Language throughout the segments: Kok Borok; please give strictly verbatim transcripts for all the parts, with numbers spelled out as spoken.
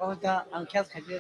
Ang khe khaide.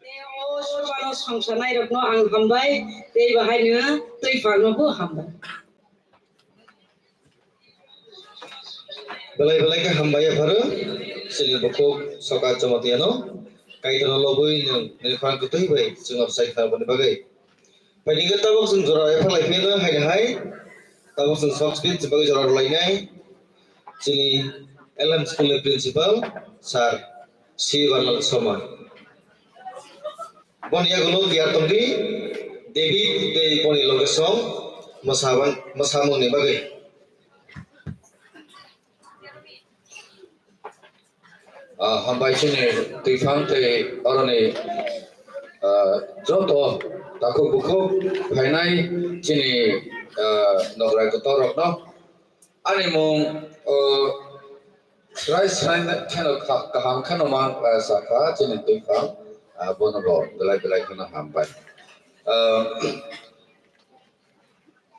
Tei o sobano songsanai rokno ang hambai, tei bahaino twi pharno bo hambai. Belai belai khe hambai yapharo, chini bukhuk Soka Jamatia no, Kaitorno lobwi nwng nini khorang kwtwi bai chwngno bwsai khnaboni bagwi. Phaini khe tabuk chwng jora yapharlai phiyano haino hai, tabuk chwng short speech bagwi jora rwlainai, chini L M school ni principal sir C Varman Sharma. Boni yagulo tiyar tongdi David tei boni loge song mwsaban-, mwsamungni bagwi. Ah, hambai chini twiphang tei oroni, ah, joto takhuk bukhuk phainai chini, ah, nokrai kotor rokno. Ani mung, o, srai srai kheno kha-, kaham kheno mang, eh, sakha chini twiphang, ah, bono bo belai belai kheno hambai. Ah,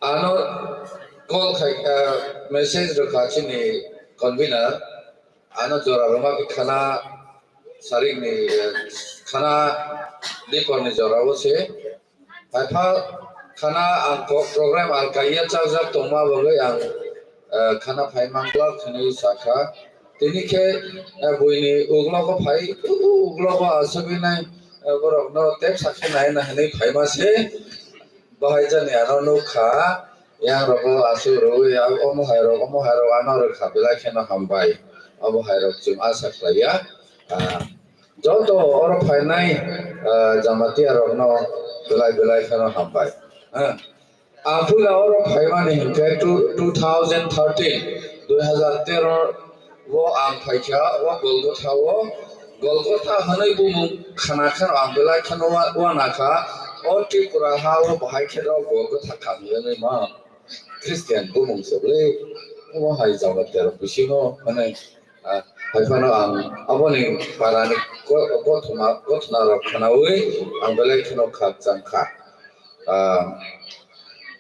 ano call khai, ah, message rwkha chini convener, ano jora rwma khe khana sarikni, eh, khana diporni jorao se. Haipha khana ang ko-, program alkaiya chajak tongma bagwi ang, eh, khana phai mangla hwnwi sakha. Tini khe, eh, buini uklogo phai, uklogo asugwi nai, Borokno tek sakhe nai na hinwi phaima se, bahai jani ano nukha, yang rogo aswk rwui, omo hai rok, omo hai rok ano rwkha, belai kheno hambai. Obo hai rok chwng asa khlaiya. Ah, joto oro phainai, ah, Jamatia rokno belai belai kheno hambai. Ah, Ang puila oro phaimani hinkhe two, two thousand thirteen, dui hazar tero o ang phaikha o Golgotha o, Golgotha hwnwi bumung khna kheno ang belai kheno wa-, wanakha, o Tripura ha o bahai kheno Golgotha kami hwnwi ma Christian bumung se bwlwi o hai jaga tero bisingo hwnwi. Ah, hai phano ang aboni parani ko-, kothoma, kothoma rok khnaui ang belai kheno khakchang kha. Ah,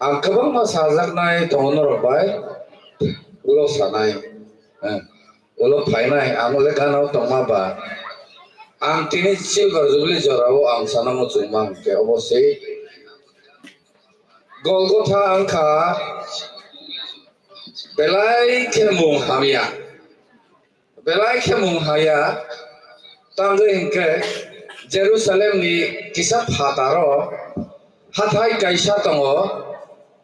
ang kwbangma sajaknai tongo norok bai, ulo sanai, eh, ulo phainai, ang le gana o tongma ba. Ang tini Silver Jubilee jora o ang sana muchungma hwnkhe obo se Golgotha wngkha belai khe mung hamya. Belai khe mung haya, tangwi hinkhe Jerusalemni kisa phataro hathai kaisa tongo,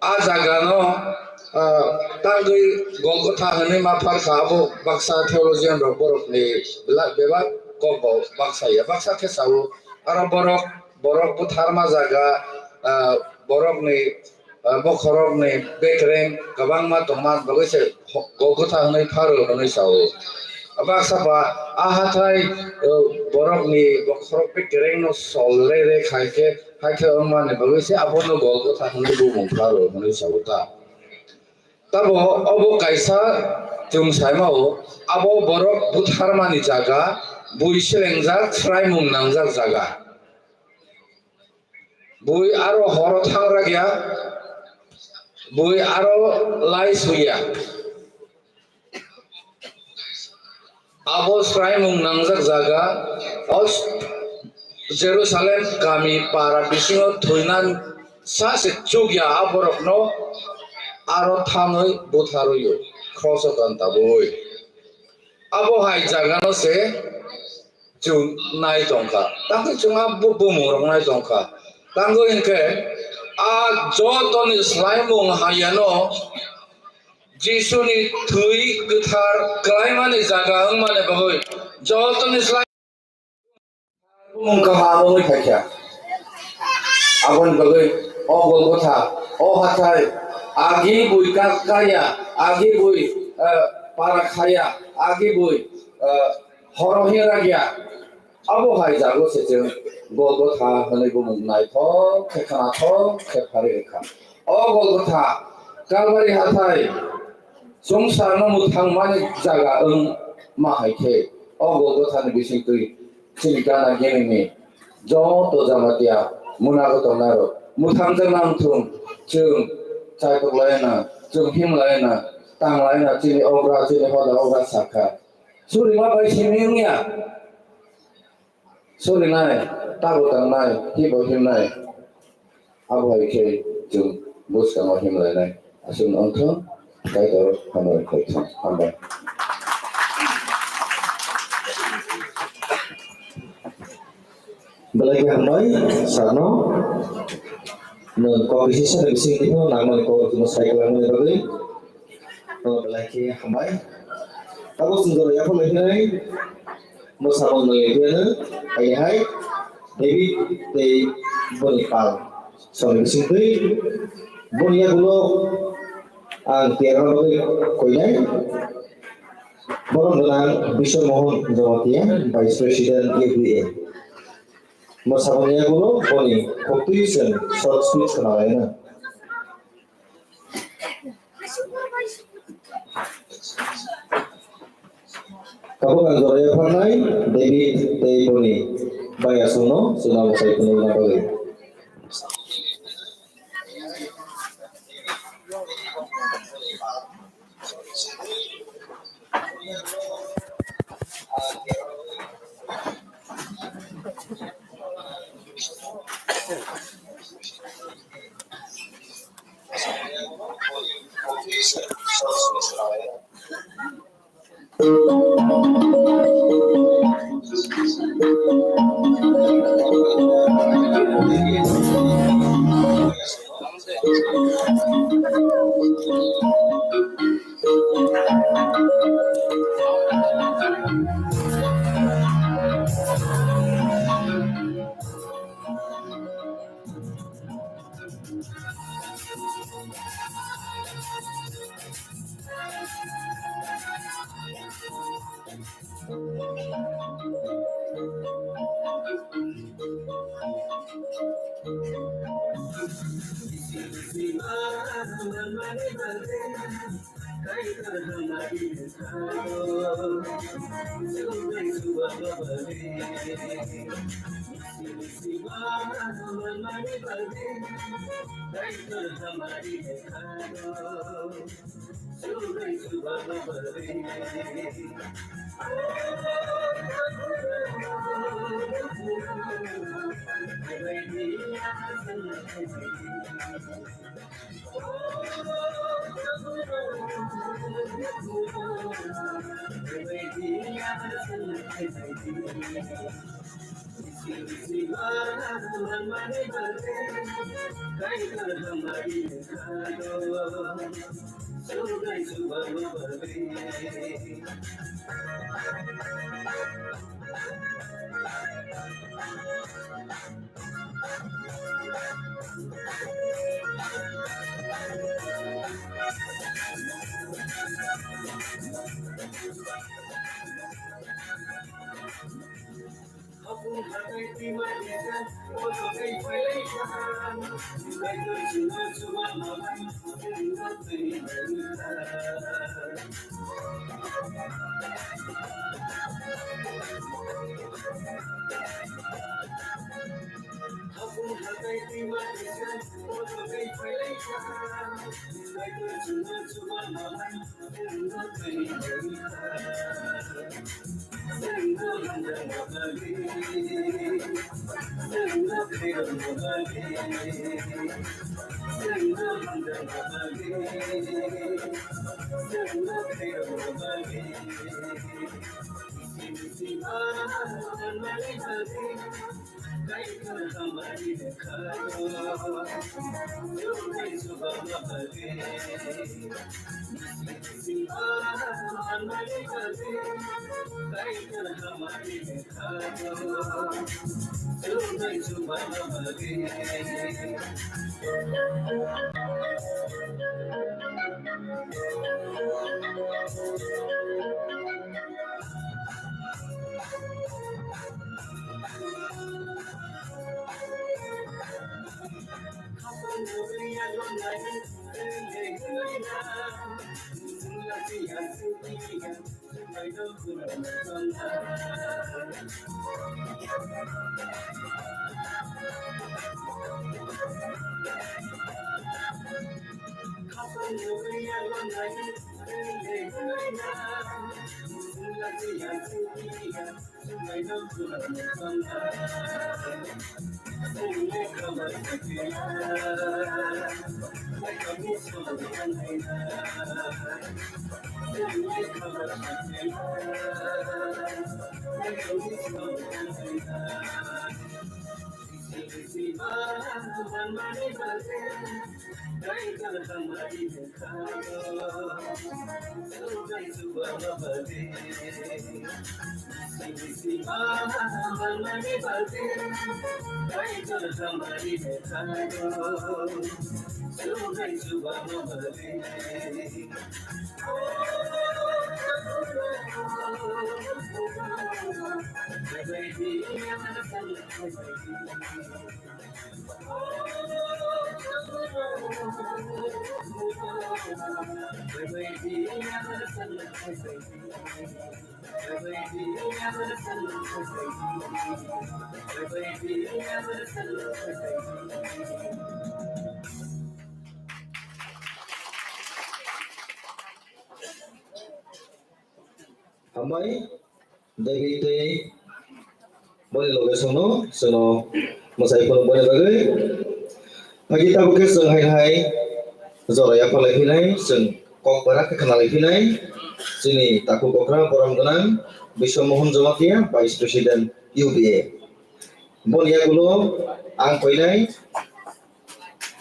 a jagano, ah, tangwi Golgotha hwnwi ma pharkha, abo baksa theologian rok borokni bela-, bebak kokbo baksa ya, baksa khe sao, aro borok, borok butharma jaga, ah, borokni Ah, bokhorokni bekreng kwbangma tongma bagwi se Golgotha hwnwi pharo hwnwi sao. Baksa ba a hathai, ah, borokni bokhorok bekrengno sol re re khai khe, hai khe wngmani bagwi se abono Golgotha hwnwi bumung pharo hwnwi sao ta. Tamo obo kaisa chwng saimao, abo borok butharmani jaga, bui selengjak, swraimung nangjak jaga. Bui aro horo thang rakya, bui aro lai suya. Abo swraimung nangjak jaga, o Jerusalem kami para bisingo thwina sa se chukya a borokno aro thangwi butharwi-o, kroso gantabwi. Abo hai jagano se chwng nai tongkha. Tangwi chwng a bu-, bumung rok nai tongkha. Tangwi hinkhe a jotoni swlaimung hayano Jisuni thwi kwthar kwlaimani jaga wngmani bagwi jotoni swlai bumung kaham wngwi phaikha. Aboni bagwi o Golgotha, o hathai, agi bui ka-, kaya, agi bui, eh, para khaya, agi bui, eh, horo hirakya. Abo hai jago se chwng Golgotha hwnwi bumung naithok khe khnathok khe pharwi rwkha. O Golgotha, Kalbari hathai, swngcharno mwthangmani jaga wng ma hai khe, o Golgothani bisingtwi chini gana ginini joto Jamatia munago tongnairok mwthangjakna wng thung, chwng chaitok laina, chwng him laina, tang laina, chini okra, chini hoda okra sakha. Surima bai simi wngya. Solinai, tabo tangnai, hibo himnai. Abo hai khe chwng bwskango himlainai. Aswkno wngthung, Kaitor hambai khaithung. Hambai. Belai khe hambai, sarno. Nwng kok bisi sani bising twi phano nangmani kok rwchapmung sai kwlangmani bagwi. Belai khe hambai. Tabuk chwng jora yaphar lai phinai mwsamung nangya phiyano, haini hai David tei boni pal. Songni bisingtwi boni yagulo ang tiyarna bagwi koinai. Borom gwnang Biswa Mohan Jamatia, Vice President U P A. Mwsamungni yagulo boni koktwi chwng short speech khna laina. Tabuk ang jora yapharnai David tei boni bai aswkno chwngno mwsai phunukna bagwi. Hambai, David tei boni loge sono, sono mwsai phuru boni bagwi. Phaikhe tabuk khe chwng hai hai jora yapharlai phinai, chwng kok bara khe khna lai phinai. Chini takhuk okra borom gwnang Biswa Mohan Jamatia, Vice President U B A. Boni yagulo ang koinai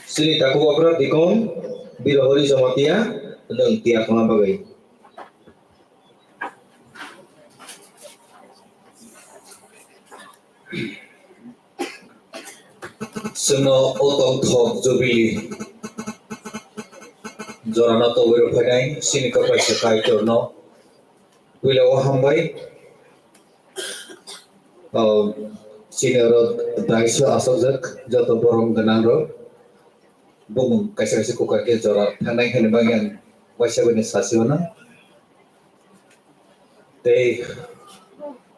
chini takhuk okra Dikon Birohori Jamatia, nwng tiyar thangna bagwi. Chwngno o tongthok jubili jorano tobwi rw phainai chini kwplaisa Kaitorno puila o hambai. O chini oro daisa asokjak joto borom gwnang rok. bumung kaisa kaisa kukar khe jora thangnai hwnwi bagwi ang waisa bai no sasi mano. Tei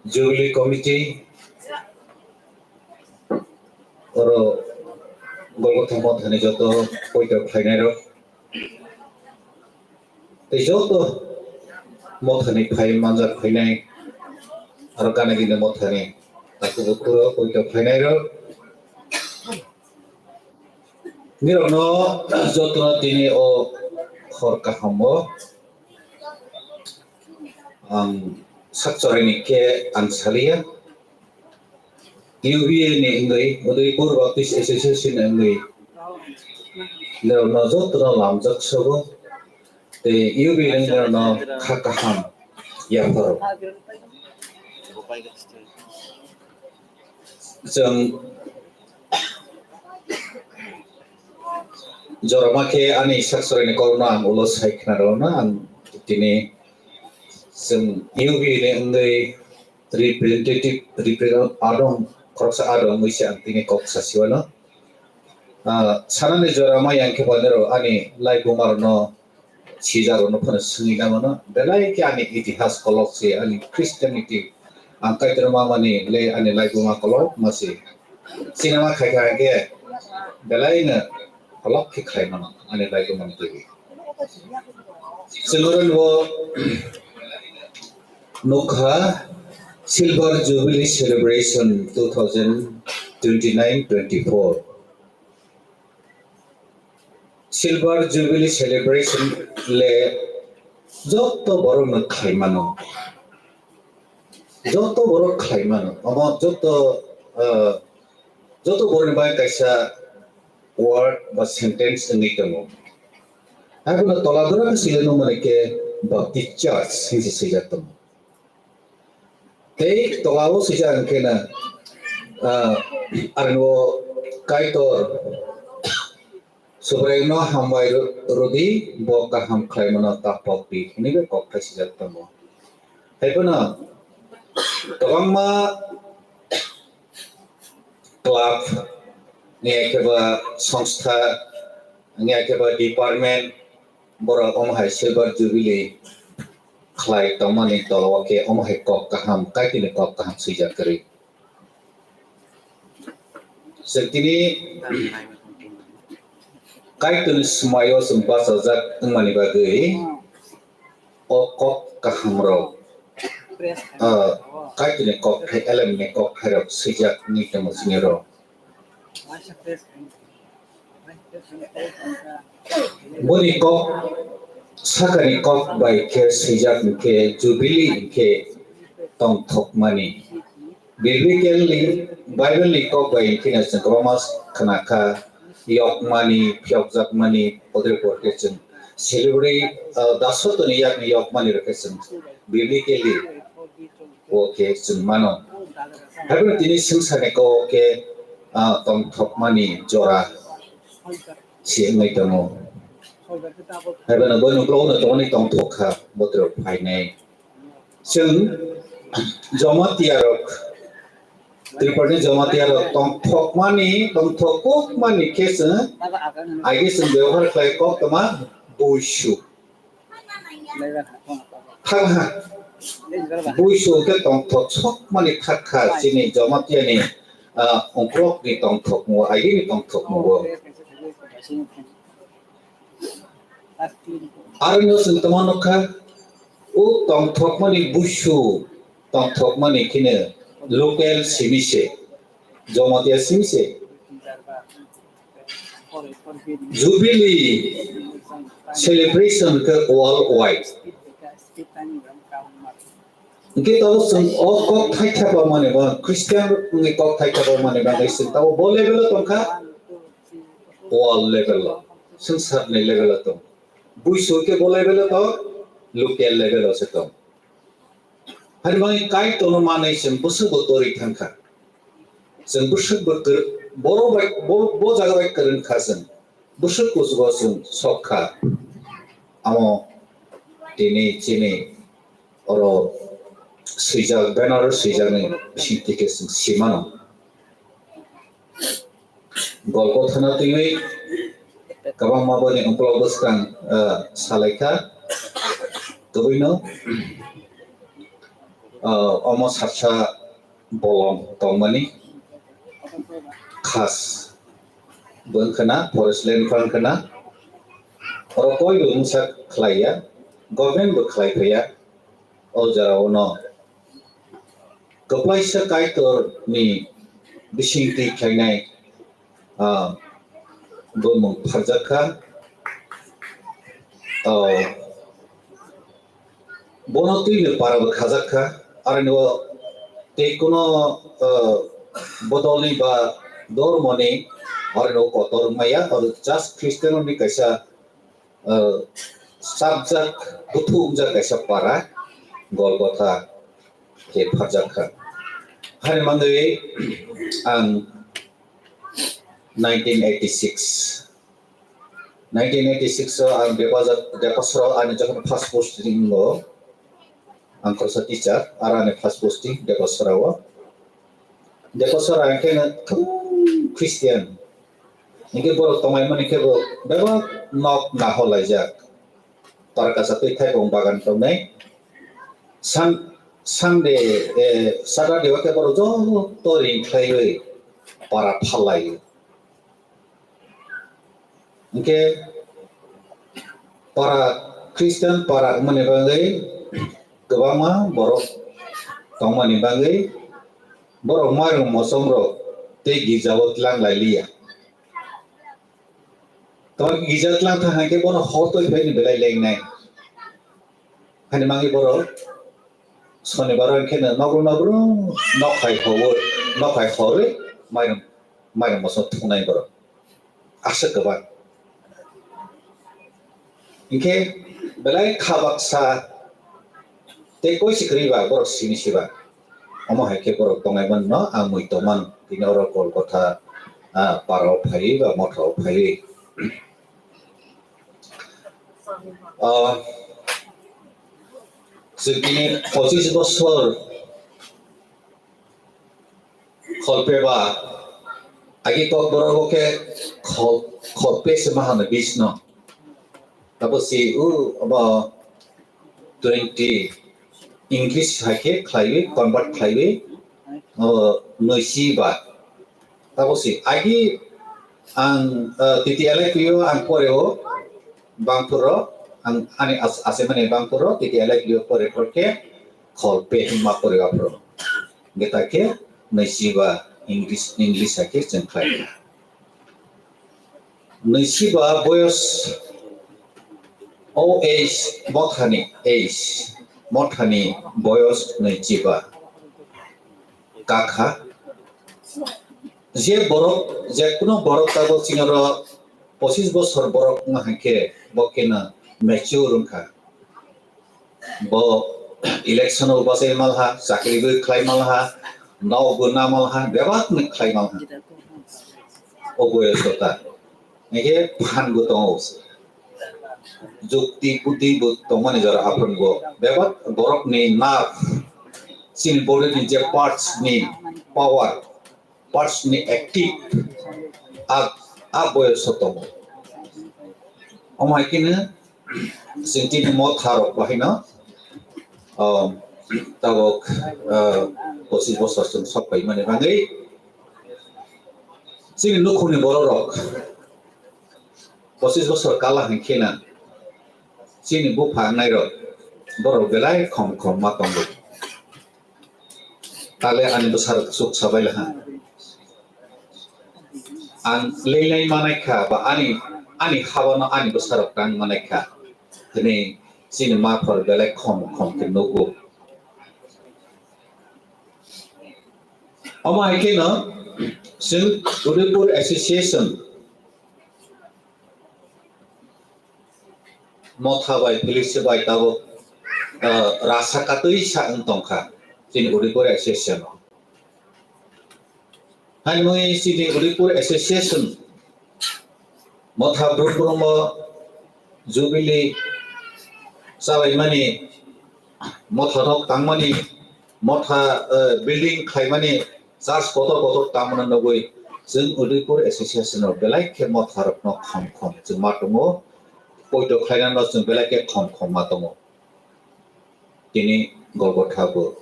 Jubilee Committee oro Golgotha Mothani joto poito khlainairok tei joto Mothani phai manjak phainai aro gana gini Mothani takhuk bukhuk poito khlainairok nirokno jotono tini o hor kaham o ang sak choraini khe ang saliya. U B A ni wngwi, Udaipur Baptist Association ni wngwi, norokno jotono lamjak sobo, tei U B A ni norokno kha kaham yapharo. Chwng jorma khe ani sak choraini kokno ang ulo sai khna rwna ang tini chwng U B A ni wngwi representative, represent adong, khoroksa adong wngwi se ang tini kok sasiwano. Ah, sanani jora ma yang khe bo nero ani lai buma rokno sijak rokno phano swngwi na mano. Belai khe ani itihas kolok se ani Christianity ang Kaitor ma mani le ani lai buma kolok ma se. Sinama khai khai khe belai no kolok khe khai mano ani lai buma ni twi. Chwng oro nukha Silver Jubilee Celebration two thousand twenty-nine twenty-four. Silver Jubilee Celebration le joto borok no khlai mano. Joto borok khlai mano. Omo joto, ah, joto borok ni bai kaisa word ba sentence wngwi tongo. Haikhe no tola dora khe sile nung mani khe Baptist Church hinwi swijak tongo. Tei tola o swijak hwnkhe no, ah, aroni o Kaitor Subraiyungno hambai rw-, rwdi, bo kaham khlaimano ta pokdi, hwnwi bo kok thai swijak tongo. Haiphano kwbangma club, ni khe ba songstha, ni khe ba department, borok omo hai Silver Jubilee khlai tongmani tola o khe omo hai kok kaham, Kaitorni kok kaham swijak kwrwi. Chwng tini Kaitorni swmai o chwng bachajak wngmani bagwi o kok kaham rok, ah, Kaitorni kok thai, elemni kok thai rok swijak wngwi tongo chini rok. Boni kok, sakani kok bai khe swijak hwnkhe Jubilee hwnkhe tongthokmani. Biblically, Bible ni kok bai hwnkhe no chwng kwbangma khna kha, yokmani, phiyokjakmani, bodre pore khe chwng celebrate, ah, dasotoni yakni yokmani rok khe chwng biblically o khe chwng mano. Haiphano tini swngcharni kok o khe, ah, tongthokmani jora se wngwi tongo. Haiphano boni ukulokno tongmani tongthok kha, botrok phainai. Chwng Jamatia rok, Tripurani Jamatia rok tongthokmani, tongthok kokmani khe chwng, age chwng bebohar khlai koktwma buisu. Thangha. Buisu khe tongthok sokmani thakha chini Jamatiani, ah, ongkhorokni tongthokmungo, agini tongthokmungo. Aroni chwng tongma nukha, o tongthokmani buisu, tongthokmani kheno local simi se, Jamatia simi se. Jubilee celebration khe worldwide. Hwnkhe tabuk chwng o kok thaithapa manwi ba Christian wngwi kok thaithapa manwi bagwi chwng tabuk bo level o tongkha, world level o, swngcharni level o tong. Buisu khe bo level o tong, local level o se tong. Haini bagwi Kaitorno manwi chwng bwswk bo torwi thangkha. Chwng bwswk bo kwr-, boro bai, bo, bo jaga bai kwrwng kha chwng. Bwswk kuchugo chwng sok kha. Amo tini chini oro swijak, banner o swijakni bisingtwi khe chwng si mano. Golgotha no twiwi Kwbangma boni ukulok bwskang, ah, salaikha. Kwbwino, ah, omo saksa bolong tongmani khas bo wngkha na, forest land phan wngkha na. Oro koi bo mungsa khlaiya, government bo khlai phaiya. O jora o no kwplaisa Kaitor ni bisingtwi khlainai, ah, bumung pharjak kha. Oh, bono twi no para bo khajak kha. Aroni o tei kuno, ah, bodol ni ba dormo ni aroni o kotor wngmaya. Oro just Christian ni kaisa ah, sabjak, buthu wngjak kaisa para Golgotha khe pharjak kha. Hani mangwi ang nineteen eighty-six, nineteen eighty-six o ang Depazat, Depasra o ani jokhon first posting o, ang khoroksa teacher, aro ani first posting Depasra o. Depasra hwnkhe no thung Christian. Hwnkhe borok tonglaimani khe bo bebak nok nahor laijak. Tor kasa twi thaipung bagan tongnai. Sun-, Sunday, eh, Saturday o khe borok joto ring khlaiwi para phalai. Hwnkhe para Christian para wngmani bagwi kwbangma borok tongmani bagwi borok mairum mosom rok tei girja o tlang lai liya. Tamo girja tlang thang hai khe bono hor twi phaini belai lengnai. Hani mangwi borok Sonibar o khe no nogro nogro nok hai horo, nok hai horwi mairum, mairum mosom thungnai borok. Aswk kwbang. Hinkhe belai kha baksa tei koi si kwrwi ba borok sini siba. Omo hai khe borok tonglaimani no ang mui tongmano. Tini oro Kolkata, ah, para o phaiwi ba motha o phaiwi. Ah, chwng tini pochis bosor Kholpe ba, agi Kokborok o khe khol-, kholpe se ma hano bis no. Tabo si u abo twenty English hai khe khlaiwi, convert khlaiwi, o, nwisi ba. Tabo si agi ang, eh, T T L I P o ang pore o bangphuro, ang ani as-, asemani bangphuro T T L I P o pore pore khe kholpe hwnma pore aphuru. Geta khe nwisi ba English, English hai khe chwng khlai kha. Nwisi ba boyos, o age, mothani age, mothani boyos nwisi ba kakha. Je borok, je kuno borok tabok chini oro pochis bosor borok wngkha khe bo khe no mature wngkha. Bo election o bachai malha, chakri bo khlai malha, nok bo na malha, bebak ni khlai malha. O boyos o ta. Hingkhe phan bo tongo. Jukti budhi bo tongmani jora aphuru bo. Bebak borok ni nerve, chini body ni je parts ni power, parts ni active, a, a boyos o tongo. Omo hai khe no chwng tini motha rok bahai no, um, tabok, uh, pochis bosor chwng sok paimani bagwi chini nukhungni borok rok pochis bosor kala hai khe no chini bupha wngnai rok borok belai khom khom ma tongo. Tale ani bwsarok chuk sabai laha. Ang leinai manai kha, ba ani, ani habano ani bwsarok tang manai kha. Hwnwi chini ma phor belai khom khom khe nugo. Omo hai kheno chwng Udaipur Association motha bai, police bai tabuk, ah, rasa katwi sa wng tongkha chini Udaipur Association o. Haimwi chini Udaipur Association motha brum brum o jubilee chalaimani, motha nok tangmani, motha, ah, building khlaimani, church kotor kotor tangmani nugwi Chwng Udaipur Association o belai khe motharokno khom khom chwng ma tongo, poito khlainano chwng belai khe khom khom ma tongo. Tini Golgotha bo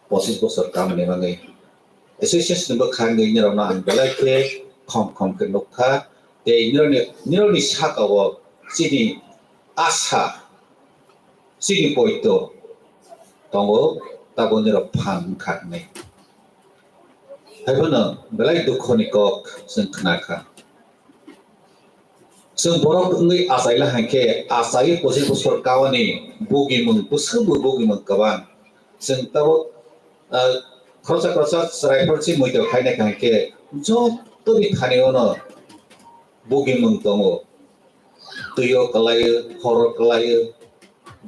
pochis bosor kamani bagwi association bwkha wngwi norokno ang belai khe khom khom khe nukha. Tei norokni, norokni saka o chini asa, chini poito tongo, tabuk norok phan wngkha hinwi. Haiphano belai dukhoni kok chwng khnakha. Chwng borok wngwi achaila hai khe, achaiwi pochis bosor kawani bugimung, bwswk bo bugimung kwbang. Chwng tabuk, ah, khoroksa khoroksa chwrai phor se muitok khainai hai khe, jotoni thani ono bugimung tongo. Twio kwlaio, horo kwlaio,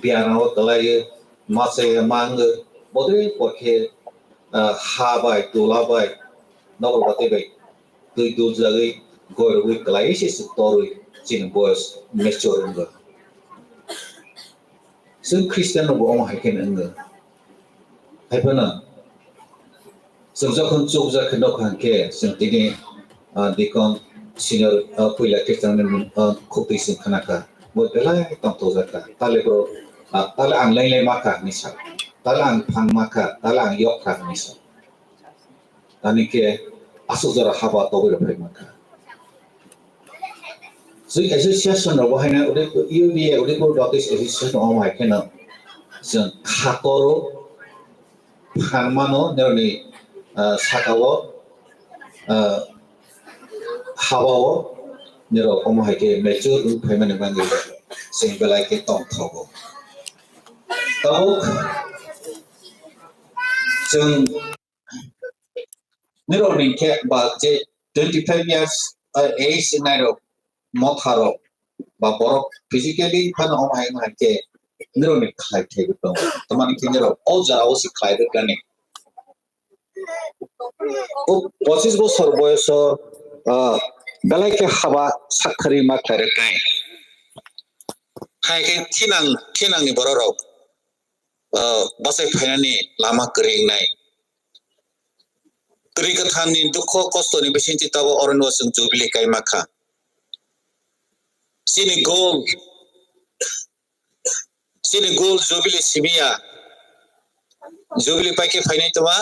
biyanao kwlaio, machaya mango, bodoi pokhe, ah, ha bai, tola bai, nokol batwi bai twi duljagwi, goirogwi kwlaiwi se se torwi chini boyos mature wngkha. Chwng Christian rokbo omo hai kheno wngo. Haiphano chwng jokhon chukjak khe nokha hwnkhe chwng tini, ah, deacon senior, ah, puila khe chwngni, ah, khuk twi chwng khnakha. Bo belai tongthokjak kha. Tale bro, ah, tale ang leng leng ma kha hinwi sa. Tale ang phang ma kha, tale ang yok kha hinwi sa. Ani khe aswk jora haba togwi rok phai mankha. Chwng association rok bo haino Udaipur, U B A, Udaipur Baptist Association rok hai kheno chwng khatoro phan mano, nirokni, ah, sakao, ah, habao nirok omo hai khe mature wng phaimani bagwi chwng belai khe tongthogo. Tabuk chwng nirok ni khe ba je twenty five years, uh, age nairok, motha rok ba borok physically phano omo hai wngkha khe nirok ni khlai thai tongo. Tamani khe nirok o jora o se khlai rwkani. O pochis bosor boyoso, uh, belai khe haba sakthari ma khlai rwknai. Hai khe thinang, thinang ni borok rok, uh, bachai phainani lama kwrwi wngnai. Kwrwi kwthangni dukho kostoni bisingtwi tabuk oroni o chwng jubili kaima kha. Chini goal, chini goal jubili simi ya. Jubili paikhe phainai tongma,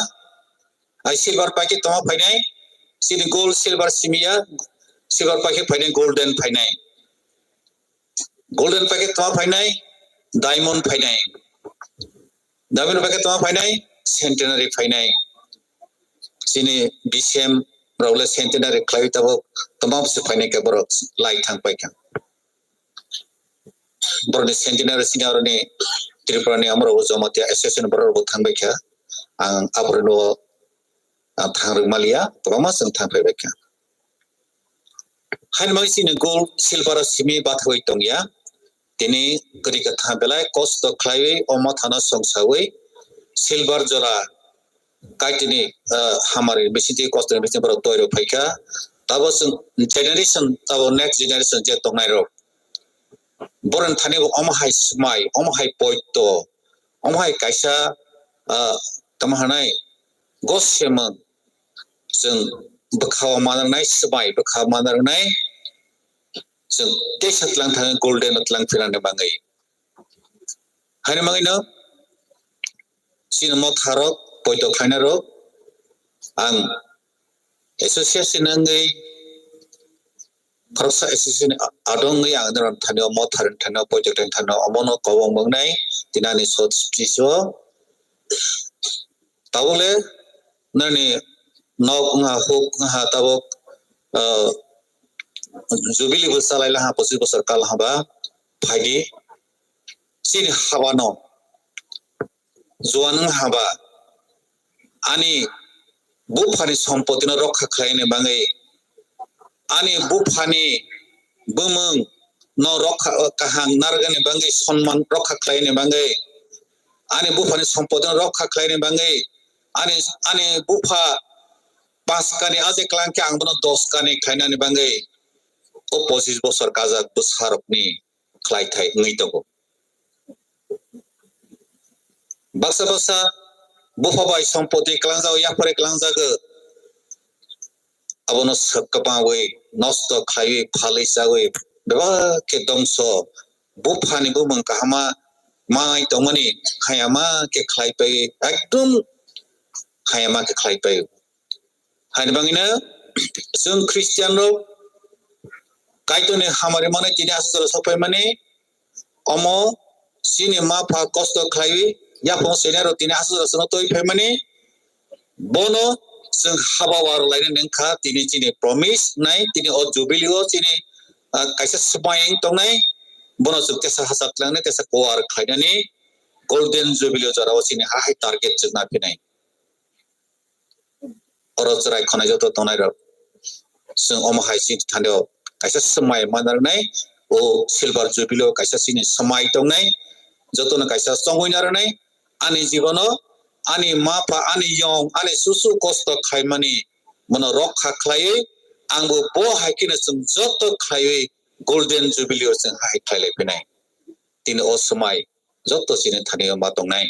ai silver paikhe tongma phainai. Chini goal silver simi ya, silver paikhe phainai, golden phainai. Golden packet tongma phainai, diamond phainai. Diamond packet tongma phainai, centenary phainai. Chini B C M rok le centenary khlaiwi tabuk tongma bwswk phainai khe borok lai thang paikha. Borokni centenary sini aroni Tripura ni amorok bo Jamatia Association borok bo thang paikha. Ang aborok no, ah, thang rwk maliya, kwbangma chwng thang phai paikha. Haino bagwi chini gold, silver o simi bathagwi tongya. Tini kwrwi kwthang belai kosto khlaiwi o mothano chwngsawi silver jora kaitini, ah, hamari bisingtwi kostoni bisingtwi borok toiro phaikha. Tabo chwng generation, tabo next generation je tongnairok, borokni thani bo omo hai swmai, omo hai poito, omo hai kaisa, ah, tamo hanai gosemung chwng bwkhao manarnai, swmai bwkhao manarnai, chwng teisa tlang thangwi golden o tlang phinani bagwi. Haini bagwino chini motharok, poito khlainarok, ang association wngwi, khoroksa association adong wngwi ang norok thani o mothar thani o poito khlaini thani o omono kobong wngnai, tini ani short speech o. Tabole nani nok wngha, huk wngha, tabok, ah, jubili bo chalai laha, pochis bosor kal haba phaidi. Chini habano juan wng haba ani buphani sompotino rokha khlaini bagwi, ani buphani bumung no rokha, kaham narwkni bagwi, sonman rokha khlaini bagwi, ani buphani sompotino rokha khlaini bagwi, ani, ani bupha panch kani aje klang khe ang bono dos kani khlainani bagwi o pochis bosor kajak bwsarokni khlaithai wngwi tongo. Baksa baksa bupha bai sompoti klangjago, yapharwi klangjago. abono swk kwbangwi nosto khlaiwi phalwi chawi bebak khe dongso buphani bumung kahama manai tongmani hayama khe khlai pai ekdom hayama khe khlai pai. Haini bangino chwng Christian rok Kaitorni hamari manwi tini aswk jora sok paimani omo chini ma pha kosto khlaiwi yaphang senior rok tini aswk jora sono twi phaimani bono chwng haba war laina nengkha tini chini promise nai tini o jubilee o chini ah, kaisa swmai wng tongnai bono chwng tesa hachak langnai tesa kuar khlainani golden jubilee o jorao chini ha hai target chwng naphinai. Oro chwrai khonai joto tongnai rok chwng omo hai chini thani o kaisa swmai manarnai o silver jubilee o kaisa chini swmai tongnai jotono kaisa chongwi narwnai ani jibono ani ma pha ani yong ani susu kosto khlaimani bono rokha khlaiwi angbo bo hai kheno chwng joto khlaiwi golden jubilee o chwng hai khlailai phinai tini o swmai joto chini thani o ma tongnai.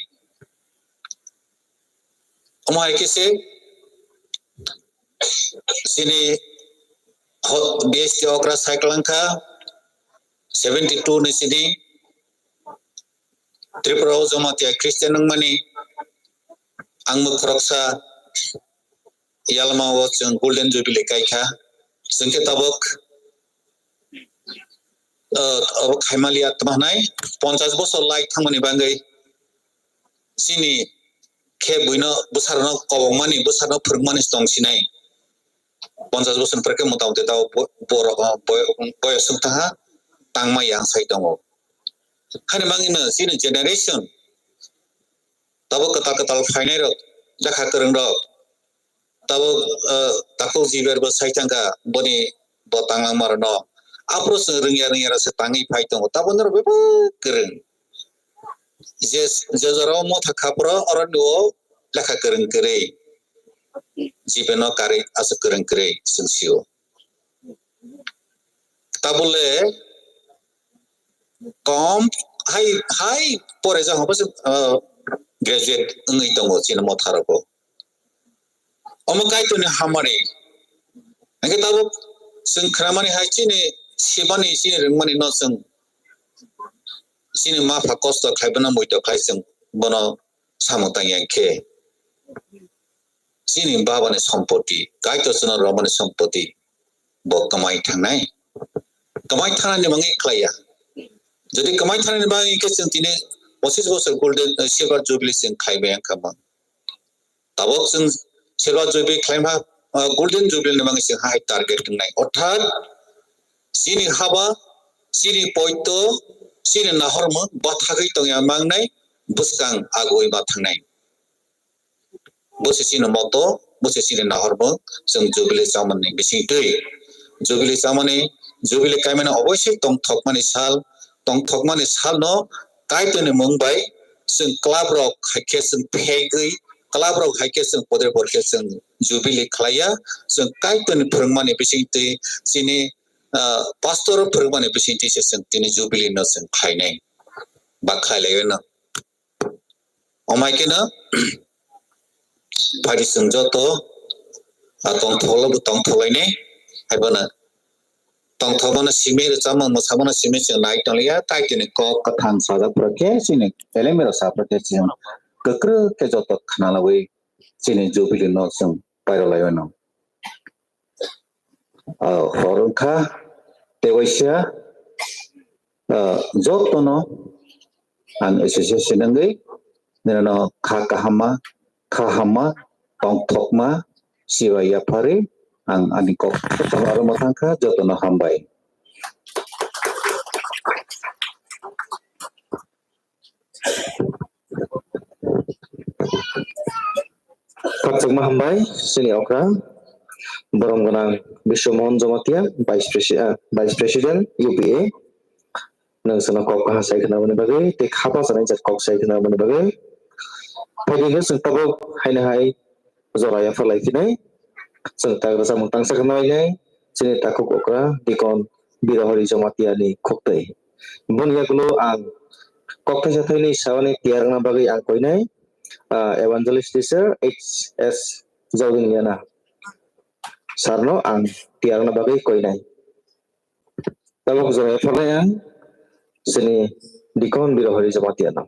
Omo hai khe se chini ho-, B S T okra cycle wngkha seventy two ni sini Tripura o Jamatia Christian wngmani ang mwkhoroksa yalma o chwng Golden Jubilee kaikha chwng khe tabuk ah, abo khaimaliya tma hwnai ponchas bosor lai thangmani bagwi chini khe buino bwsarokno kobokmani bwsarokno phwrwngmani tong sinai ponchas bosor ni pore khe mota moti tao bo-, borok, ah, boy-, boyos wng thangha tangma yang sai tongo. Hani bagwino chini generation tabuk kwtal kwtal phainai rok lekha kwrwng rok tabuk, ah, takhuk jiber bo sai thangkha boni bo tanglang maro no. Aphuru chwng rwngya rwngya rok se tangwi phai tongo. Tabuk norok bebak kwrwng. Je, je jora o motha kha phuru oro nugo lekha kwrwng kwrwi. Jiber no karwi aswk kwrwng kwrwi chwng sio. Tabuk le kom hai, hai pore jang bo se, ah, graduate wngwi tongo chini motha rok bo. Omo Kaitorni hamari. Hingke tabuk chwng khnamani hai chini sibani chini rwngmani no chwng chini ma pha kosto khlai bono muitu khlai chwng bono samung tangya khe chini babani sompoti, Kaitor chwngno romani sompoti bo kwmai thangnai. Kwmai thangnani bagwi khlaiya. Jodi kwmai thangnani bagwi khe chwng tini pochis bosor golden, eh, silver jubilee chwng khlai bai wngkha mang. Tabuk chwng silver jubilee khlaima, ah, golden jubilee ni bagwi chwng hai target wngnai. Orthat chini haba, chini poito, chini nahormung bathagwi tongya mangnai bwskang agoi ma thangnai. Bo se chini moto, bo se chini nahormung chwng jubilee chamani bisingtwi. Jubilee chamani, jubilee kaimani oboisoi tongthokmani sal, tongthokmani salno Kaitorni mung bai chwng club rok hai khe chwng phegwi, club rok hai khe chwng podre podre khe chwng jubilee khlaiya, chwng Kaitorni phwrwngmani bisingtwi chini, ah, pastor phwrwngmani bisingtwi se chwng tini jubilee no chwng khlainai ba khlailaio no. Omo hai kheno phaidi chwng joto, ah, tongthoklo bo tongthokloinai, haibono tongthokmano simi, rwchapmung mwsamano simi chwng nai tonglia, tai tini kok kwthang sajak phuru khe chini elemiro sa phuru khe chwng kwkrwk khe joto khnalawi chini jubilee no chwng pairok lai mano. Ah, hor wngkha tei waisa, ah, jotono ang association wngwi nini no kha kahama, kha hamma, tongthokma, sibai yapharwi ang ani kok kwthang aro mwthang kha, jotono hambai. Khakchangma hambai, chini okra, borom gwnang Biswa Mohan Jamatia, Vice Presi-, ah, Vice President, U P A. Nwng chwngno kok kaha sai khna aboni bagwi, tei khapa sanai jat kok sai khna aboni bagwi. Phaidi khe chwng tabuk haino hai jora yapharlai phinai. Chwng tak rwchapmung tangsa khna bainai, chini takhuk okra, Dikon Birohori Jamatia ni khuktwi. Boni yagulo ang kok thaisa thainwi saui tiyar wngna bagwi ang koinai, ah, Evangelist Teacher H S Jauding Liana. sir no ang tiyarna bagwi koinai. Tabuk jora phalai ang chini Dikon Birohori Jamatia no.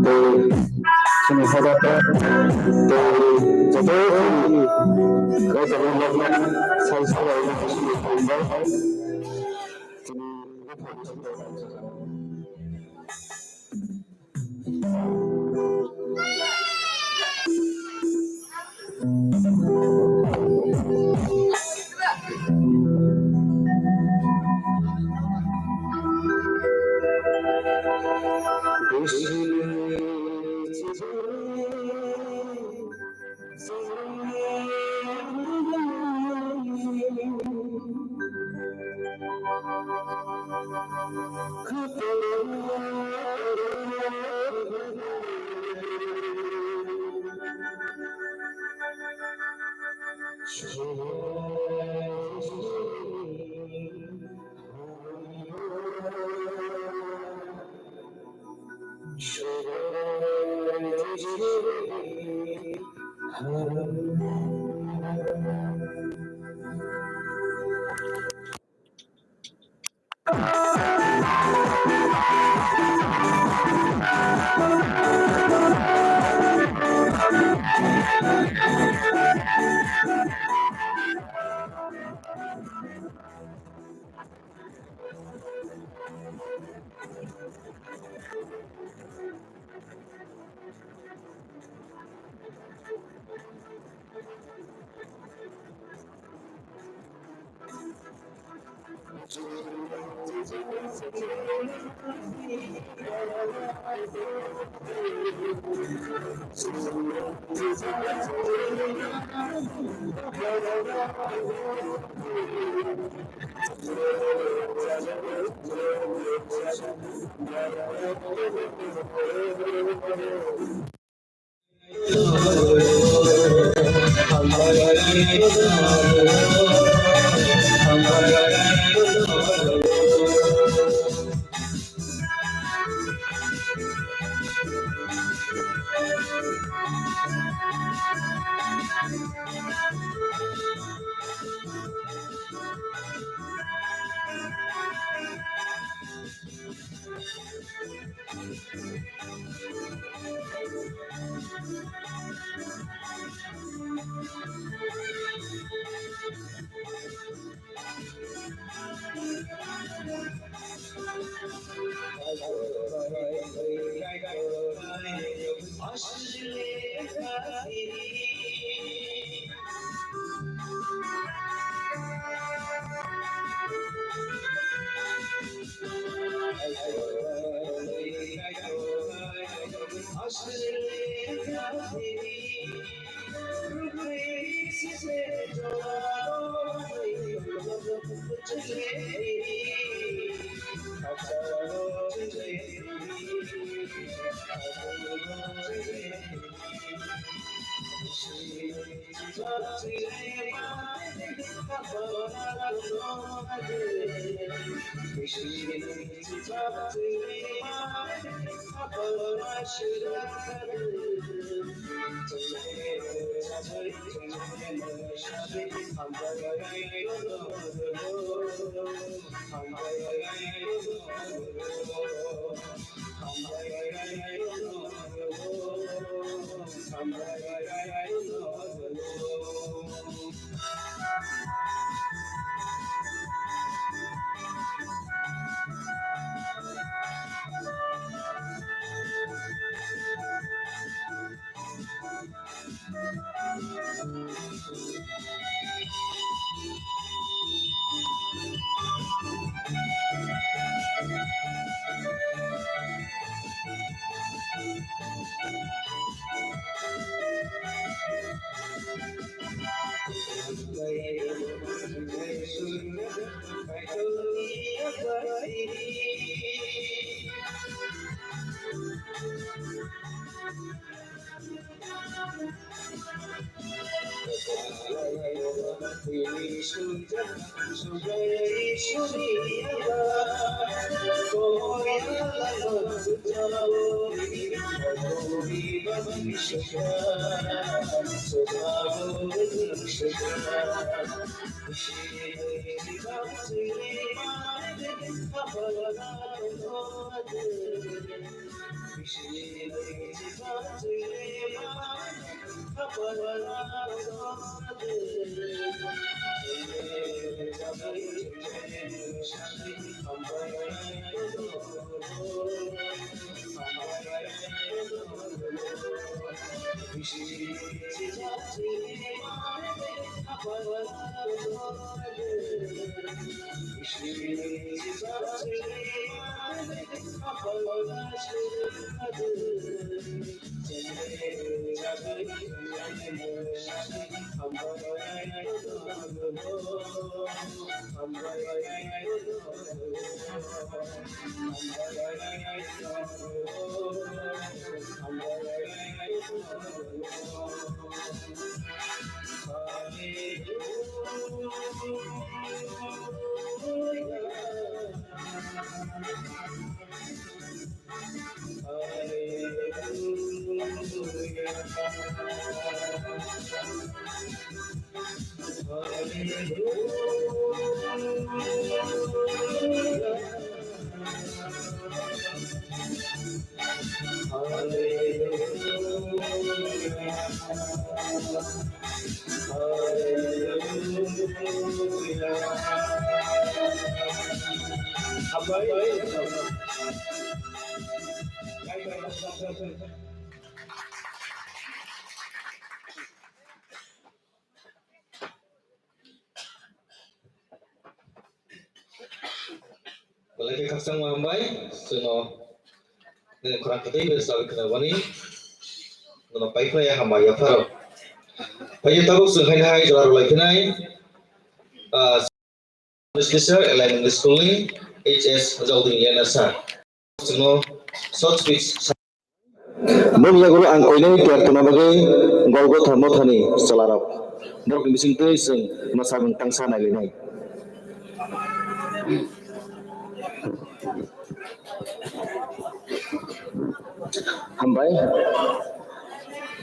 Tei chini hoda khe tei joto chini raida rok no sai salai no chini hambai. Belai khe khakchangma hambai, chwngno nini khorang kwtwi bai sawi khwnabani, nono pai phnai hambai yapharo. Phai tabuk chwng haino hai jora rwlai phinai, ah, English teacher, L M English School ni H S Jogdin Lena sir. Chwngno short speech. Boni yagulo ang koinai tiyar tongna bagwi Golgotha mothani chwlarok. Borokni bisingtwi chwng mwsamung tangsa nailainai. Hambai.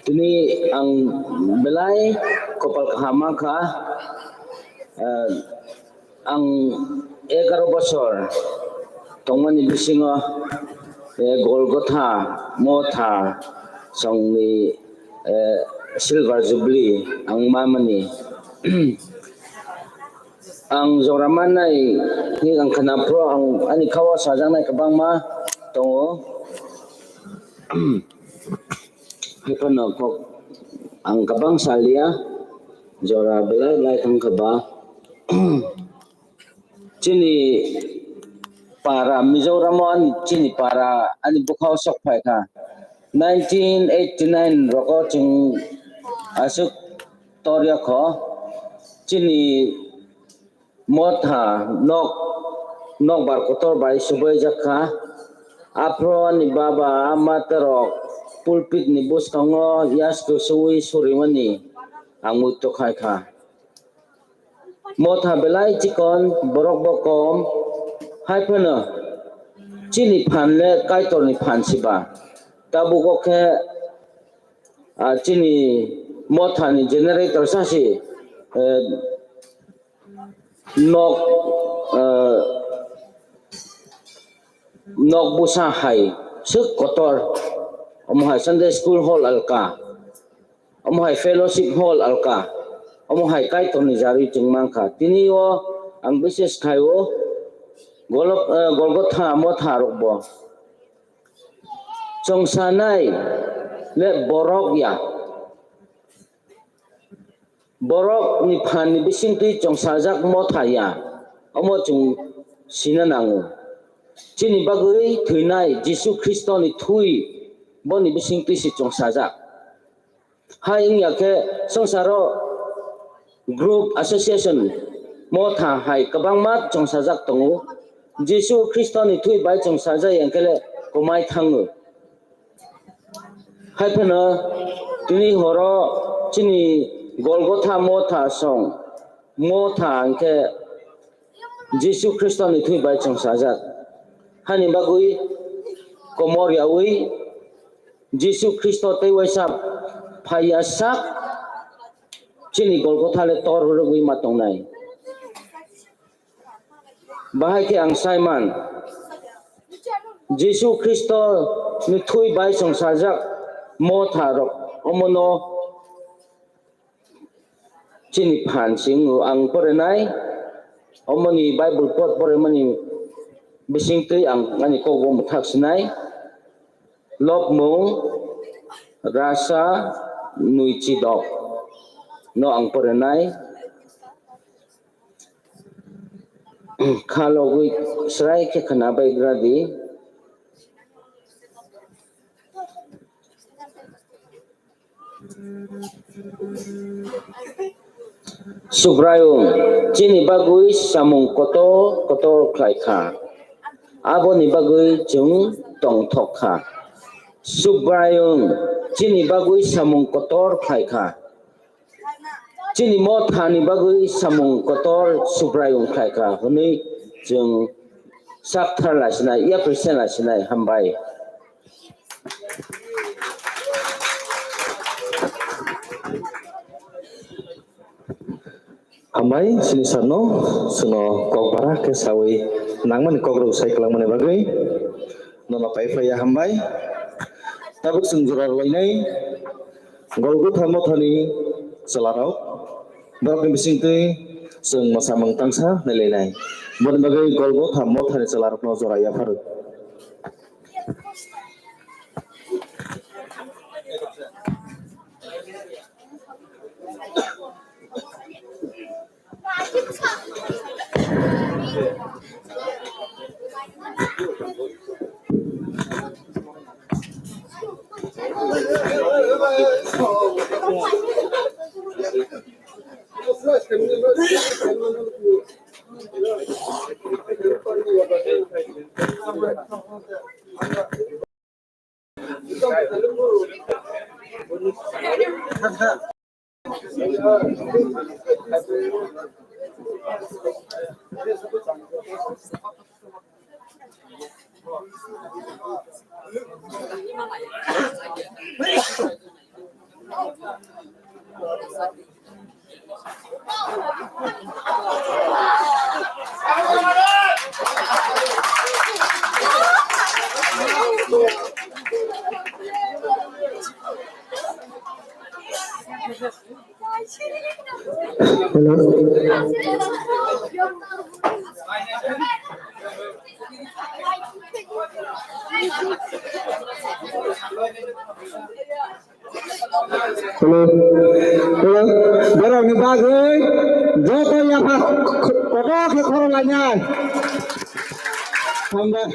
Tini ang belai kopal kaham mankha. Eh, Ang egaro bosor tongmani bisingo, eh, Golgotha motha songni, eh, Silver Jubilee ang mamani. Ang jora mannai hwnwi ang khwnaphuru ang ani khao sajaknai kwbangma tongo. Haiphano kok ang kwbang salia, jora belai lai thangkha ba. Chini para Mizoram o ani chini para ani bwkhao sok phaikha. Nineteen eighty nine rogo chwng aswk torya kho. Chini motha nok, nokbar kotor bai subaijakha. Aphro ani baba ama terok pulpit ni bwskango yasku suwi surimani ang muitu khaikha. Motha belai chikon, borok bo kom, hai phano chini phan le Kaitor ni phan siba. Tabuk o khe, ah, chini motha ni generator sa si, eh, nok, eh, nok busa hai swk kotor, omo hai Sunday school hall alka. Omo hai fellowship hall alka, omo hai Kaitorni jarwi chwng mankha. Tini o ang bises khai o Golok-, eh, Golgotha motha rokbo chwngsanai le borok ya. Borokni phanni bisingtwi chwngsajak motha ya, omo chwng sina nango. Chini bagwi thwinai Jisu Khristoni thwi boni bisingtwi se chwngsajak. Hai wngya khe swngcharo group, association, motha hai kwbangma chwngsajak tongo. Jisu Khristoni thwi bai chwngsajak ya khe le kwmai thango. Hai phano tini horo chini Golgotha motha song Motha hwnkhe Jisu Khristoni thwi bai chwng sajak. Hani bagwi komor yaui Jisu Khristo tei waisa phaiya sak chini Golgotha le tor rwgwi ma tongnai. Bahai khe ang saiman, Jisu Khristo ni thwi bai chwng sajak motha rok omono chini phan sing ang porinai, omoni Bible pot porimani bisingtwi ang ani kokbo mwthak sinai. Lobmung rasa nui chidok no ang porinai. Khalogwi srai khe khna bai gra di. Subraiyung chini bagwi samung kotor kotor khlai kha, aboni bagwi chwng tongthok kha. Subraiyung chini bagwi samung kotor khlai kha, chini mothani bagwi samung kotor Subraiyung khlai kha hwnwi chwng sakthar laisinai, appreciate laisinai. Hambai. Hambai, sini sarno, suno kok bara khe sawi nangmani kok rok sai kwlangmani bagwi. Nono pai phlaiya hambai. Tabuk chwng jora rwlainai Golgotha mothani chwlarok. Borokni bisingtwi chwng mwsamung tangsa nailainai. Boni bagwi Golgotha mothani chwlarokno jora yapharwi. Hello. Hello. Hello. Borokni bagwi joto yapha kotor khe khoro lainai. Hambai.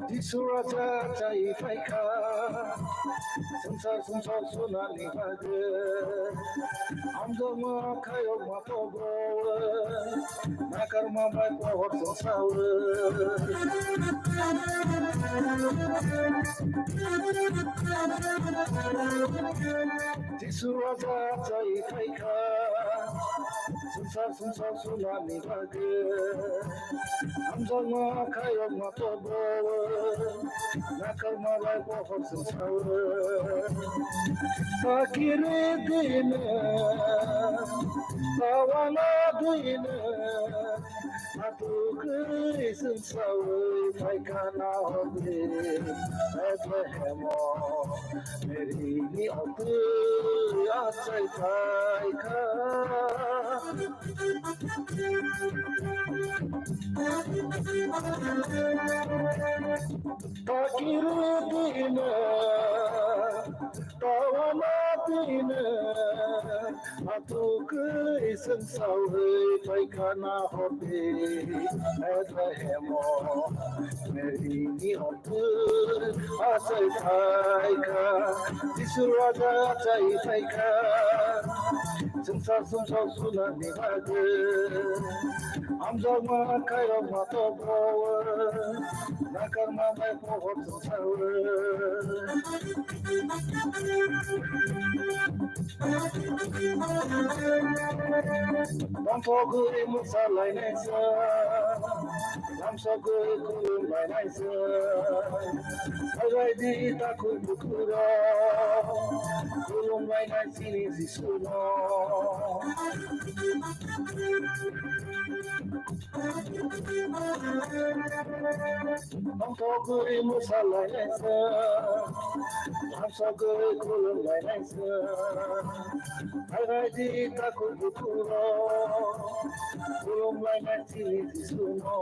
Jisu Raja chai phaikha, swngchar sumsok sunani bagwi. Hamjakma khayokma togo, nakarma bai pohor chwngsawi. Jisu raja chai phaikha, swngchar sumsok sunani bagwi. Hamjakma khayokma togo, nakarma bai pohor chwngsawi. Takiri dine, tawana dine, atukri singsawi phaikha na hodi Bethlehem o, Mary ni otu achai phaikha. Takiri dine, tawana dine, atukri singsawi phaikha na hodi Bethlehem o, Mary ni otu achai phaikha, Jisu raja achai phaikha, swngchar sumsok sunani bagwi. Hamjakma khayokma togo, nakarma bai pohor chwngsawi. Tongthogwi mwsalainai sa, lamsogwi khulumlainai sa. Phaibai di takhuk bukhuk rok, khulumlainai chini Jisuno. Tongthogwi mwsalainai sa, lamsogwi khulumlainai sa. Phaibai di takhuk bukhuk rok, khulumlainai chini Jisuno.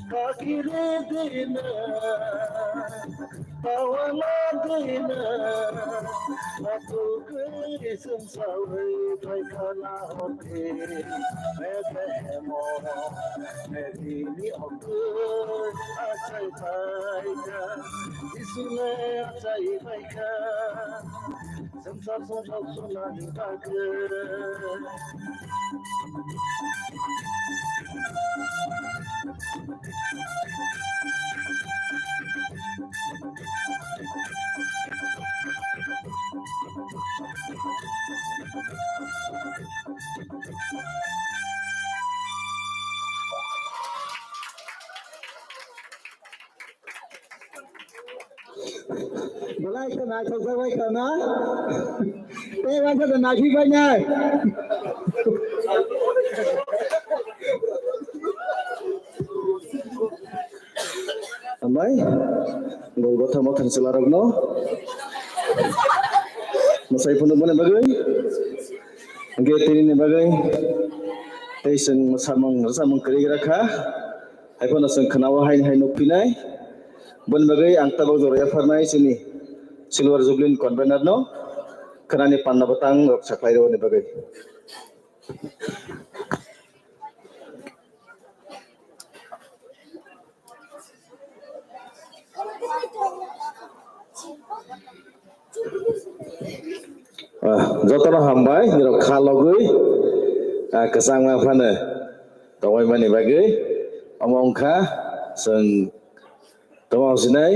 Takiri dine, tawana dine, atukri singsawi phaikha na hodi Bethlehem o, Mary ni otu achai phaikha, Jisu le achai phaikha. Swngchar sumsok sunani bagwi. Belai khe naithokjak bai kha na? Tei waisa de naithok bai nai. Hambai, Golgotha mothani chwlarokno mwsai phunukmani bagwi, hwnkhe tinini bagwi tei chwng mwsamung rwchapmung kwrwi gra kha. Haiphano chwng khwnao haini hai nukphinai. Boni bagwi ang tabuk jora yapharnai chini Silver Jubilee ni convener no khwnani panda bwtang rok saklai rwni bagwi. Ah, jotono hambai, nirok kha logwi, ah, kwchangma phano tongwi mani bagwi. Omo wngkha chwng tongma sinai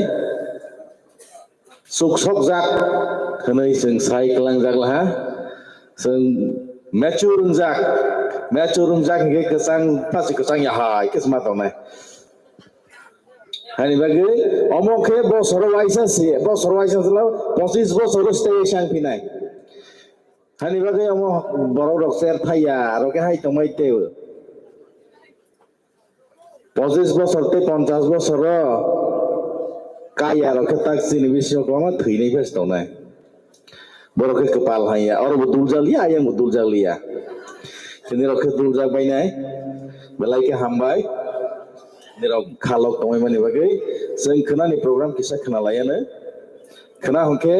chuk sokjak hwnwi chwng sai kwlangjak laha. Chwng mature wngjak, mature wngjak hinkhe kwchang, phachi kwchang ya hai khe sma tongnai. Hani bagwi omo khe bosoro waisa se, bosoro waisa se, pochis bosoro stay sang phinai. Hani bagwi omo borok rok cher thaiya, aro khe hai tongmai tei. Pochis bosor tei ponchas bosoro kaya rok khe tak chini bisingo kwbangma thwinai phai tongnai. Borok khe kwpal haiya, oro bo duljak liya, ayang bo duljak liya. Nirok khe duljak bainai, belai khe hambai. Nirok khalok tongwi mani bagwi chwng khwnani program kisa khwna laiya no. Khwna hwnkhe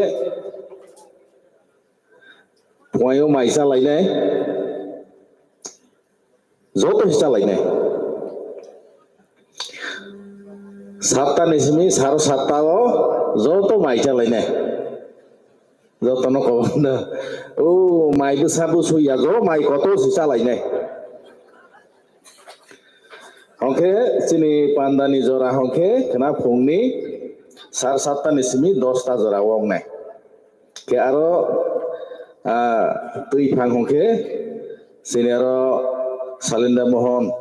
phuaio mai cha lainai. Joto se chalainai. Satta ni simi saro satta o joto mai chalainai. Jotono kobokno. O mai bwsa bwswi yago, mai kotor si chalainai. Hwnkhe chini pandani jora hwnkhe khwna phungni sar satta ni simi dosta jora wngnai. Khe aro, ah, twi phang hwnkhe chini aro Salinda Mohan,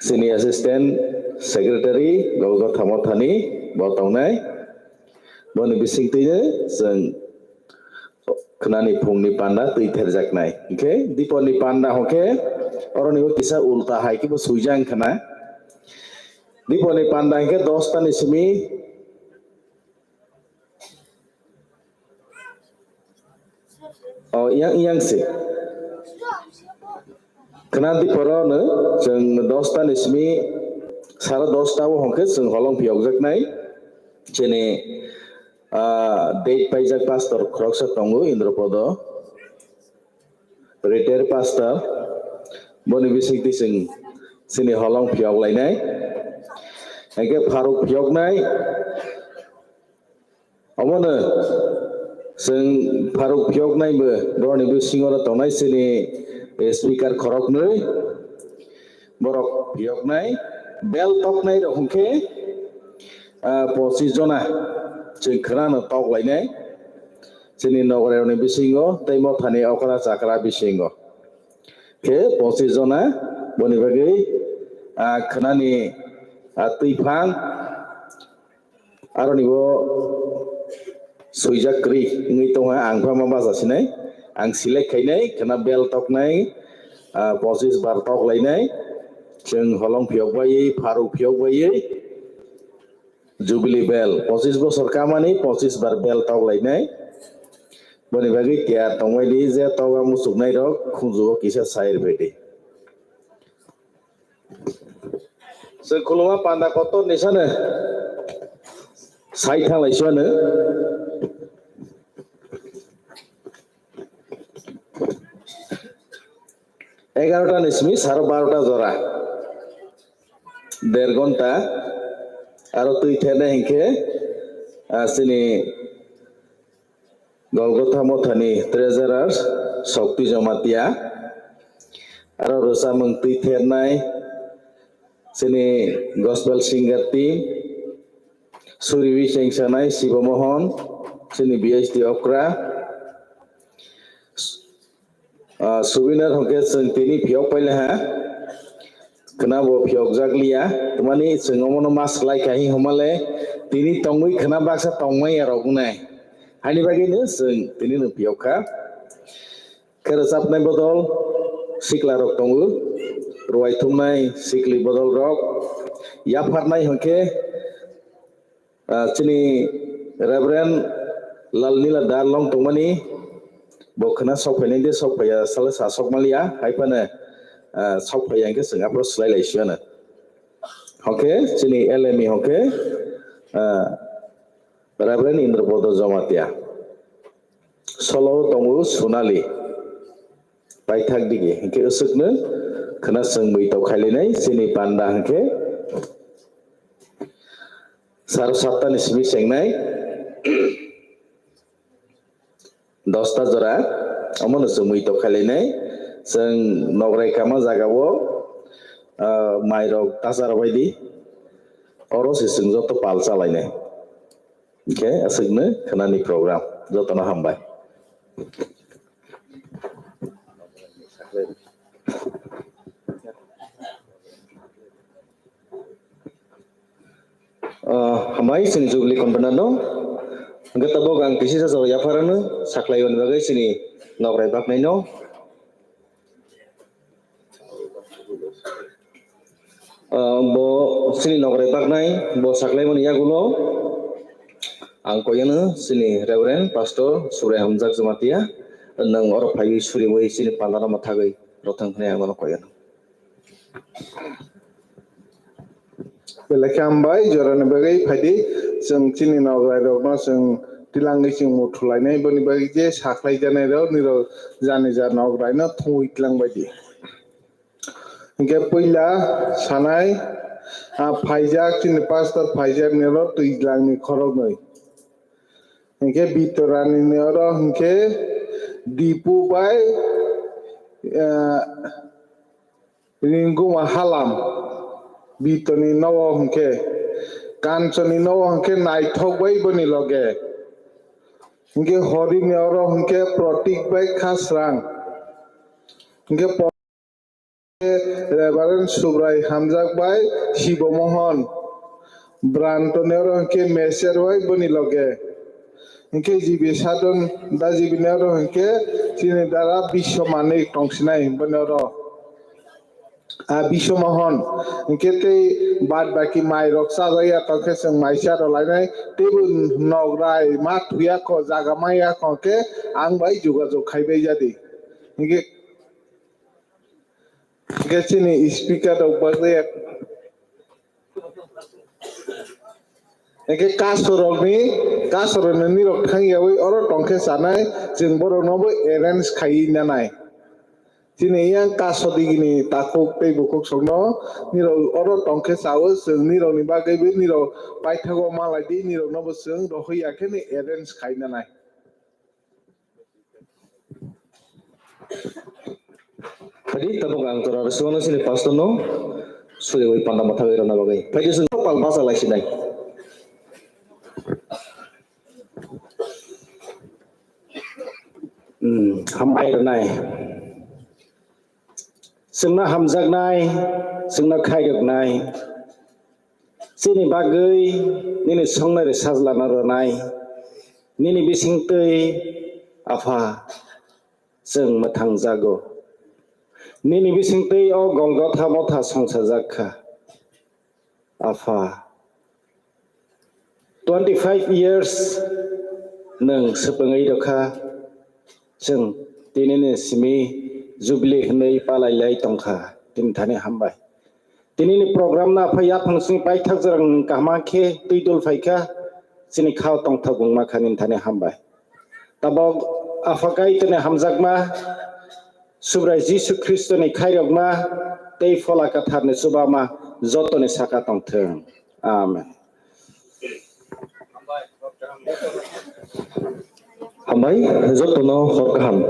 chini assistant secretary Golgotha Mothani bo tongnai. Boni bisingtwino chwng khwnani phungni panda twi therjaknai. Hwnkhe diporni panda hwnkhe oroni o kisa ulta hai khe bo swijak khwna. Diporni panda hwnkhe dosta ni simi O, yang, yang se. Khwnadi poro no chwng dosta ni simi sara dosta o hwnkhe chwng holong phiyokjaknai. Chini, ah, date paijak pastor khoroksa tongo Indropodo. Retired pastor. Boni bisingtwi chwng chini holong phiyok lainai. Hwnkhe pharuk phiyoknai. Omono chwng pharuk phiyoknai bo borokni bisingo tongnai chini speaker khoroknwi. Borok phiyoknai, bel toknai rok hwnkhe, ah, pochis jona chwng khwnano tok lainai. Chini nogorarokni bisingo tei mothani okra chakra bisingo. Khe pochis jona boni bagwi, ah, khwnani, ah, twiphang, Aroni bo swijak kwrwi wngwi tongha, ang pha ma bacha sinai. Ang select khainai, khwna bel toknai, ah, pochis bar tok lainai. Chwng holong phiyok baiwi, pharuk phiyok baiwi, Jubilee bel, pochis bosor kamani, pochis bar bel tok lainai. Boni bagwi tiyar tongbai di, je toga muchuknai rok khunju o kisa sai rwbai di. Chwng khuluma panda kotor ni sano sai thanglai sano. Egarota ni simi saro barota jora. Der gonta aro twi thene hinkhe, ah, chini Golgotha Mothani treasurer Shokti Jamatia, aro rwchapmung twi thernai chini gospel singer team, suriwi chengsanai Shiba Mohan, chini B H D okra, ah, souvenir hwnkhe chwng tini phiyok paila ha. Khwna bo phiyokjak liya, twmani chwng omono ma swlai kha hi hwnmale, tini tongwi khwna baksa tongmaya rok wngnai. Haini bagwino chwng tini no phiyok kha. Khe rwchapnai bodol sikla rok tongo, rwai thumnai sikli bodol rok, yapharnai hwnkhe, Ah, chini Reverend Lalnila Darlong tongmani, bo khwna sok phainai de, sok phaiya sale sa sok manliya, hai phano, ah, sok phaiya hwnkhe chwng aphuru swlai lai siyano. Hwnkhe chini L M E hwnkhe, ah, Reverend Indrapodo Jamatia. Solo tongo Sunali. Paithak digi hwnkhe aswkno khwna chwng mui tok khailainai chini panda hwnkhe sar satta ni simi chengnai dosta jora omono chwng mui tok khailainai. Chwng nograi kama jagao, ah, mairok tachar bai di, oro se chwng joto pal chalainai. Hwnkhe aswkno khwnani program. Jotono hambai. Ah, hambai chini Jubilee convener no. Hwnkhe tabuk ang kisi sa jora yapharano saklai oni bagwi chini nograi baknai no. Ah, bo chini nograi baknai, bo saklaimani yagulo ang koyano chini Reverend Pastor Surai Hamjak Jamatia, nwng oro phaiwi suriwi chini pandano mwthagwi rothang hwnwi ang bono koyano. Belai khe hambai, jorani bagwi phaidi, chwng chini nograi rokno chwng tilangwi chwng muthulainai, boni bagwi je saklai janai rok, nirok jani ja nograi no thungwi tilangbai di. Hwnkhe puila sanai, ah, phaijak, chini pastor phaijak nirok twijlangni khoroknwi. Hinkhe Bitorani ni oro hinkhe Dipu bai, eh, Ringuma Halam. Bitoni nogo hinkhe Kanchoni nogo hinkhe Naithok bai boni loge. Hinkhe Horini oro hinkhe Protik bai Khasrang. Hinkhe Reverend Subrai Hamjak bai Sibo Mohon, Brantoni oro hinkhe Meser bai boni loge. Hinkhe G B Sadon da G B ni oro hinkhe chini dara Biswa Manik tongsinai boni oro. A Biswa Mohon hinkhe tei bad baki mai rok chajak ya tongkhe chwng mai cha rw lainai teibo nog rai ma thuya kho jaga maya kho khe ang bai jogajog khai bai jadi. Hinkhe Hingke chini speaker rok bagwi, hingke kaso rokni, kaso rokni nirok thang yawi oro tongkhe chanai, chwng borok no bo arrange khaiwi nanai. Chini yang kaso digini takhuk tei bukhuk songno nirok oro tongkhe chawi, chwng nirok ni bagwi bo nirok paithago malai di, nirok no bo chwng rohoi ya khe ni arrange khai nanai. Phaidi tabuk ang tora rwswano sini pastor no suriwi panda mwthagwi rwna bagwi. Phaidi chwng pal bacha lai sinai. Hmm, hambai rwnai. Chwngno hamjaknai, chwngno khairoknai. Chini bagwi nini songnai rw sajlano rwnai, nini bisingtwi Apha chwng mwthangjago. Nini bisingtwi o Golgotha motha songsajak kha. Apha, twenty five years nwng swpwngwi rwkha, chwng tinini simi Jubilee hwnwi palailai tongkha, tini thani hambai. Tinini program no aphai yaphang sini paithak jora nwng kaham khe twi dol phaikha, chini khao tongthok wngma kha nini thani hambai. Tabok Apha Kaitorni hamjakma, Subrai Jisu Khristoni khairokma tei Phola Kwtharni chubama jotoni saka tongthwng. Amen. Hambai, jotono hor kaham.